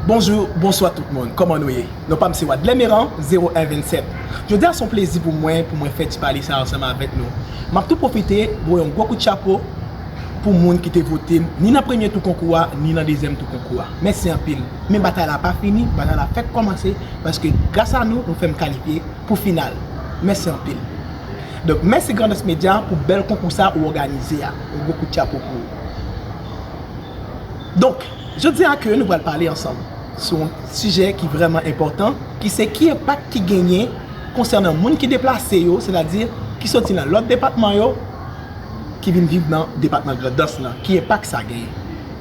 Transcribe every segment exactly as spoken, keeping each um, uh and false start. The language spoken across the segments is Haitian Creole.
Bonjou, bonswa tout moun, kòman nou ye? Non pa m se Wadlè Meran, zewo en vennsèt. Jodi a se yon plezi pou mwen, pou mwen fè ti pale sa ansanm avèk nou. M ap tou pwofite voye yon gwo kout chapo pou moun ki te vote m, ni nan premye tou konkou a, ni nan dezyèm tou konkou a. Mèsi anpil. Men batay la pa fini, batay la fèk kòmanse, paske gras a nou, nou fè m kalifye pou final. Mèsi anpil. Donk, mèsi Grandans Media pou bèl konkou sa ou òganize a. Yon gwo kout chapo pou ou. Donk, jodi a ke nou pral pale ansanm sou yon sijè ki vrèman enpòtan, ki se ki enpak ki genyen konsènan moun ki deplase yo, sètadi ki soti nan lòt depatman yo, ki vin viv nan depatman Grandans lan. Ki enpak sa genyen?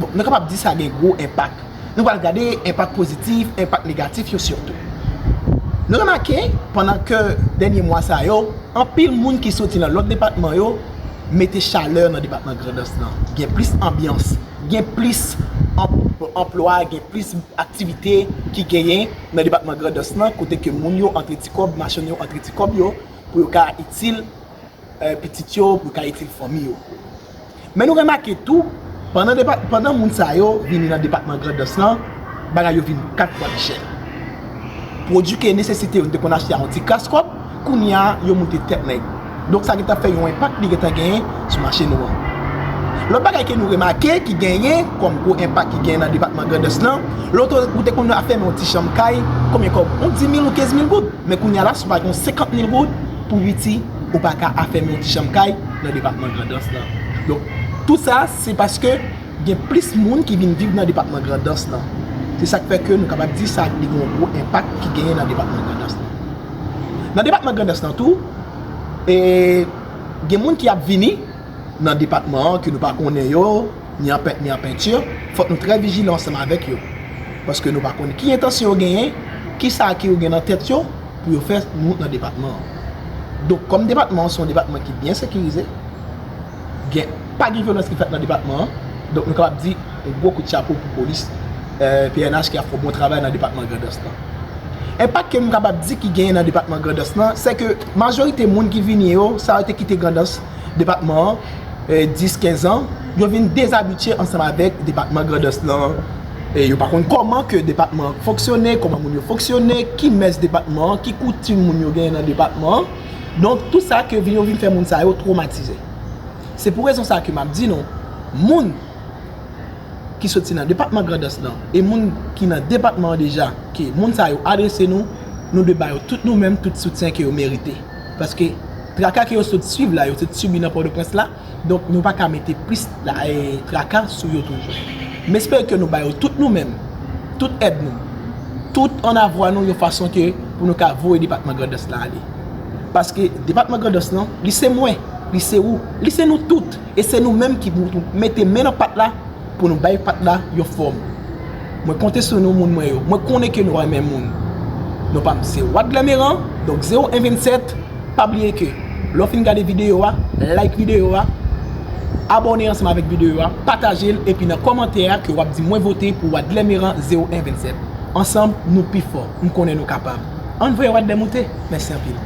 Bon, nou kapab di sa gen gwo enpak. Nou pral gade enpak pozitif, enpak negatif yo sitou. Nou remake, pandan ke dènye mwa sa yo, anpil moun ki soti nan lòt depatman yo mete chalè nan depatman Grandans lan. Gen plis anbyans, gen plis anp-, anplwa, gen plis aktivite ki genyen nan depatman Grandans lan, kote ke moun yo antre ti kòb, machann yo antre ti kòb yo, pou yo ka itil, eh, pitit yo, pou yo ka itil fanmi yo. Men nou remake tou, pandan depa-, pandan moun sa yo vini nan depatman Grandans lan, bagay yo vin kat fwa pi chè. Pwodui ke nesesite yo te konn achte a yon ti kras kòb, kounye a yo moute tèt nèg. Donk sa gentan fè yon enpak li gentan genyen sou mache nou an. Lòt bagay ke nou remake ki genyen kòm gwo enpak ki genyen nan depatman Grandans lan, lontan ou te konn afèmen yon ti chanm kay, konbyen kòb? Yon dis mil ou kenz mil goud. Men kounye a la, si w pa gen yon senkant mil goud pou piti, ou pa ka afèmen yon ti chanm kay nan depatman Grandans lan. Donk, tout sa, se paske gen plis moun ki vin viv nan depatman Grandans lan. Se sa k fè ke nou kapab di sa, li gen yon gwo enpak ki genyen nan depatman Grandans lan. Nan depatman Grandans lan tou, e, gen moun ki ap vini nan depatman an ke nou pa konnen yo, ni an pent, ni an penti, fòk nou trè vijilan ansanm avèk yo. Paske nou pa konnen ki entansyon yo genyen, ki sa ke yo gen nan tèt yo pou yo fè nou nan depatman an. Donk, kòm depatman an se yon depatman ki byen sekirize, gen, pa gen vyolans ki fèt nan depatman an, donk nou kapab di yon gwo kout chapo pou polis, eh, P N H ki ap fè yon bon travay nan depatman Grandans lan. Enpak ke m kapab di ki genyen nan depatman Grandans lan, se ke majorite moun ki vini yo, sa yo te kite Grandans, depatman an, eh, dis, kenz an, yo vin dezabitye ansanm avèk depatman Grandans lan. E yo pa konn kòman ke depatman an fonksyone, kòman moun yo fonksyone, ki mès depatman an, ki koutim moun yo genyen nan depatman an. Donk, tout sa ke vin, yo vin fè moun sa yo twomatize. Se pou rezon sa ke m ap di nou, moun ki soti nan depatman Grandans lan e moun ki nan depatman an deja, ke moun sa yo adrese nou, nou dwe ba yo tout nou menm, tout soutyen ke yo merite. Paske traka ke yo sot swiv la, yo sot sibi nan Pòtoprens la, donk nou pa ka mete plis la, e, traka sou yo toujou. M espere ke nou ba yo tout nou menm, tout èd nou, tout annavwa nou yon fason ke pou nou ka voye depatman Grandans lan ale. Paske depatman Grandans lan, li se mwen, li se ou, li se nou tout. E se nou menm ki pou mete men nan pat la pou nou bay pat la yon fòm. Mwen konte sou nou, moun mwen yo. Mwen konnen ke nou renmen moun. Non pa m se Wadlè Meran, donk zewo en vennsèt, pa bliye ke lè w fin gade videyo a, like videyo a, abòne ansanm avèk videyo a, pataje l, epi nan kòmantè a ke w ap di mwen vote pou Wadlè Meran zewo en vennsèt. Ansanm, nou pi fò. M konnen nou kapab. Ann voye Wadlè moute. Mèsi anpil.